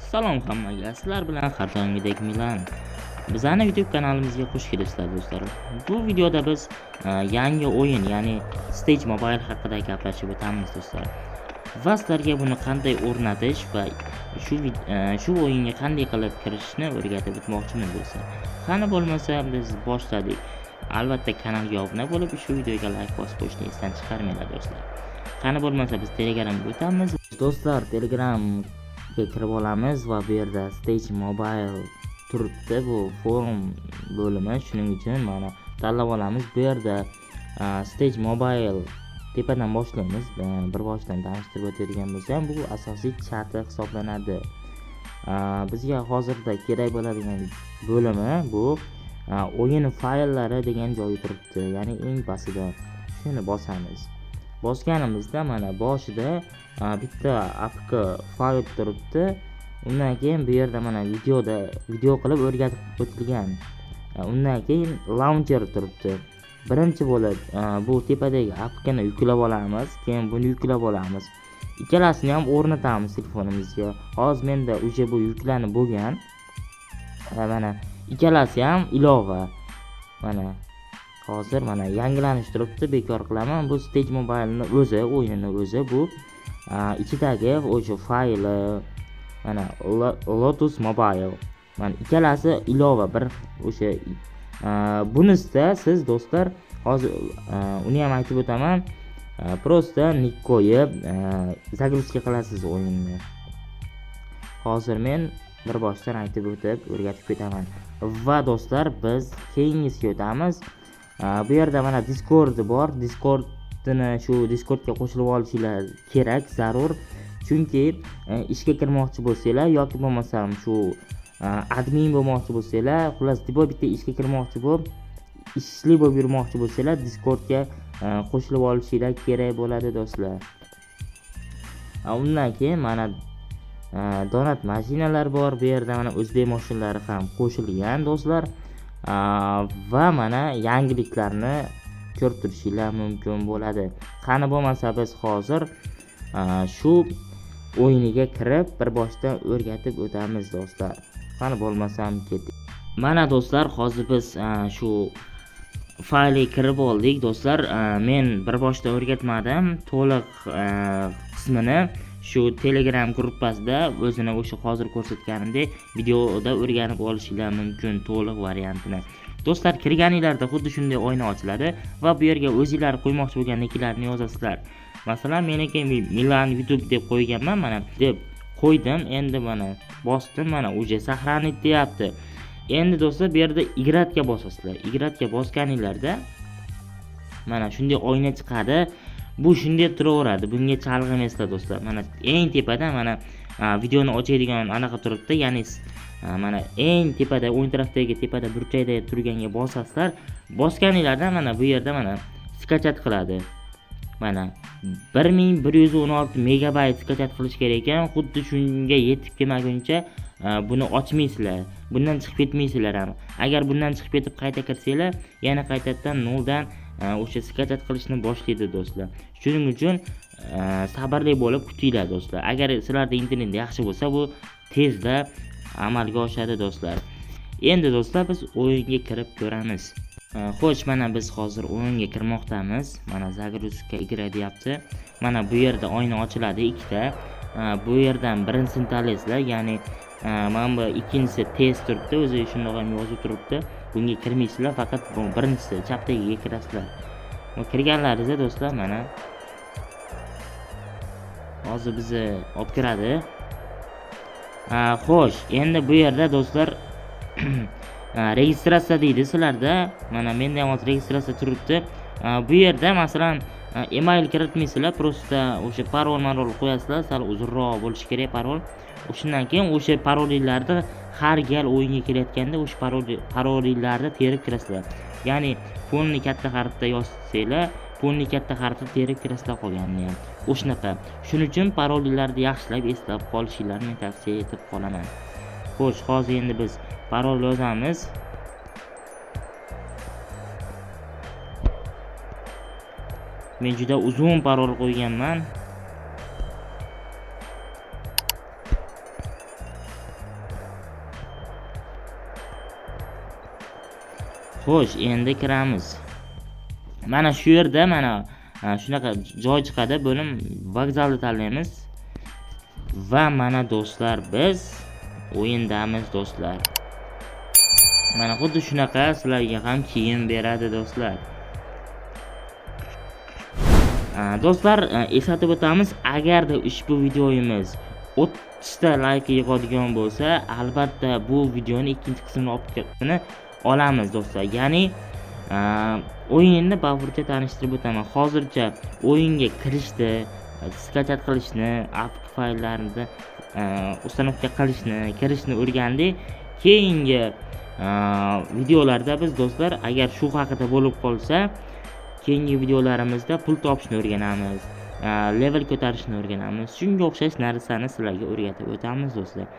Salom hammaga, sizlar bilan har doimgidek Milan. Bizani YouTube kanalimizga xush kelibsizlar do'stlar. Bu videoda biz yangi o'yin, ya'ni Stage Mobile haqida gaplashib o'tamiz do'stlar. Va sizlarga buni qanday o'rnatish va shu o'yinga qanday qilib kirishni o'rgatib o'tmoqchiman do'stlar. Qani bo'lmasa biz boshladik. Albatta kanalga obuna bo'lib, shu videoga like bosib qo'yishni esdan chiqarmanglar do'stlar. Qani bo'lmasa biz Telegramga o'tamiz. Do'stlar, Telegramga kirib olamiz va bu yerda Stage Mobile turibdi, bu forum bo'limi, shuning uchun mana tanlab olamiz. Bu yerda Stage Mobile tepadan boshlaymiz. Bir boshdan tanishtirib o'tadigan bo'lsam, bu asosiy chati hisoblanadi. Bizga hozirda kerak bo'ladigan bo'limi bu o'yin fayllari degan joyi turibdi, ya'ni eng pastida. Shuni bosamiz. Bosganimizda mana boshida bitta apk fayl turibdi. Undan keyin bu yerda mana videoda video qilib o'rgatib o'tilgan. Undan keyin launcher turibdi. Birinchi bo'lib bu tepadagi apkni yuklab olamiz, keyin buni yuklab olamiz. Ikkalasini ham o'rnatamiz telefonimizga. Hozir menda уже bu yuklanib bo'lgan. Mana ikkalasi ham ilova. Mana hozir mana yangilanish turibdi, bekor qilaman. Bu Stage Mobile'ni o'zi, o'yinini o'zi bu ichidagi o'sha fayli mana Lotus Mobile. Mana ikkalasi ilova bir o'sha bunisida siz do'stlar hozir uni ham aytib o'taman. Просто nik qo'yib загрузка qilasiz o'yinni. Hozir men bir boshdan aytib o'tib o'rgatib ketaman. Va do'stlar, biz keyingisiga o'tamiz. Bu yerda mana Discord bor. Discordni shu Discordga qo'shilib olishinglar kerak, zarur. Chunki ishga kirmoqchi bo'lsanglar yoki bo'lmasam shu admin bo'lmoqchi bo'lsanglar, xullas deb bitta ishga kirmoqchi bo'lib, ishli bo'lib yurmoqchi bo'lsanglar, Discordga qo'shilib olishinglar kerak bo'ladi do'stlar. Undan keyin mana donat mashinalar bor. Bu yerda mana o'zbek mashinalari ham qo'shilgan do'stlar. Va mana yangiliklarni ko'rib turishinglar mumkin bo'ladi. Qani bo'lmasa biz hozir shu o'yiniga kirib bir boshdan o'rgatib o'tamiz do'stlar. Qani bo'lmasam ketdik. Mana do'stlar, hozir biz shu faylga kirib oldik do'stlar. Men bir boshdan o'rgatmadim to'liq qismini shu Telegram gruppasida o'zini o'sha hozir ko'rsatganimdek videoda o'rganib olishinglar mumkin to'liq variantini. Do'stlar, kirganinglarda xuddi shunday oyna ochiladi va bu yerga o'zinglar qo'ymoqchi bo'lgan niklarni yozasizlar. Masalan, meniki Milan YouTube deb qo'yganman, mana deb qo'ydim. Endi mana bosdim, mana уже сохранить deyapti. Endi do'stlar, bu yerda игратьga bosasizlar. Игратьga bosganinglarda mana shunday oyna chiqadi. Bu shunday turaveradi. Bunga chalg'imaysizlar do'stlar. Mana eng tepada mana videoni ochadigan anaqa turibdi, ya'ni mana eng tepada o'ng tarafdagi tepada burchakda turganga bosasizlar. Bosganinglarda mana bu yerda mana скачать qiladi. Mana 1116 megabayt скачать qilish kerak ekan. Xuddi shunga yetib kelmaguncha buni ochmaysizlar. Bundan chiqib ketmaysizlar ham. Agar bundan chiqib ketib qayta kirsanglar, yana qaytadan noldan o'sha скачать qilishni boshlaydi do'stlar. Shuning uchun sabrli bo'lib kutinglar do'stlar. Agar sizlarda internet yaxshi bo'lsa, bu tezda amalga oshadi do'stlar. Endi do'stlar biz o'yinga kirib ko'ramiz. Xo'sh, mana biz hozir o'yinga kirmoqdamiz. Mana загрузка игра deyapti. Mana bu yerda oyna ochiladi ikkita. Bu yerdan birinchisini tanlaysizlar, ya'ni mana bu ikkinchisi tez turibdi, o'zi shundoq ham yozib turibdi. Bunga kirmaysizlar, faqat bu birinchisi chapdagiga kirasizlar. Va kirganlaringizda do'stlar mana hozir bizni olib kiradi. Xo'sh, endi bu yerda do'stlar registratsiya deydi sizlarda. Mana menda ham hozir registratsiya turibdi. Bu yerda masalan email kiritmaysizlar, просто o'sha parol marol qo'yasizlar, sal uzunroq bo'lishi kerak parol. O'shandan keyin o'sha parolinglarni har gal o'yinga kelayotganda o'sha parolinglarni terib kirasizlar. Ya'ni polni katta harfda yozsanglar, polni katta harfda terib kirasizlar qolganini ham. O'shanaqa. Shuning uchun parolinglarni yaxshilab eslab qolishinglarni men tavsiya etib qolaman. Xo'sh, hozir endi biz parol yozamiz. Men juda uzun parol qo'yganman. Xo'sh, endi kiramiz. Mana shu yerda mana shunaqa joy chiqadi, bo'lim, vokzalni tanlaymiz. Va mana, do'stlar, biz o'yindamiz, do'stlar. Mana xuddi shunaqa sizlarga ham kiyim beradi, do'stlar. Do'stlar, eslatib o'tamiz, agarda ushbu videomiz 30 ta layk yig'adigan bo'lsa, albatta bu videoni ikkinchi qismini olib olamiz, do'stlar. Ya'ni o'yinni bafurja tanishtirib o'taman. Hozircha o'yinga kirishni, скачать qilishni, APK fayllarini установка qilishni, kirishni o'rgandik. Keyingi videolarda biz, do'stlar, agar shu haqida bo'lib qolsa, keyingi videolarimizda pul topishni o'rganamiz, level ko'tarishni o'rganamiz. Shunga o'xshash narsani sizlarga o'rgatib o'tamiz, do'stlar.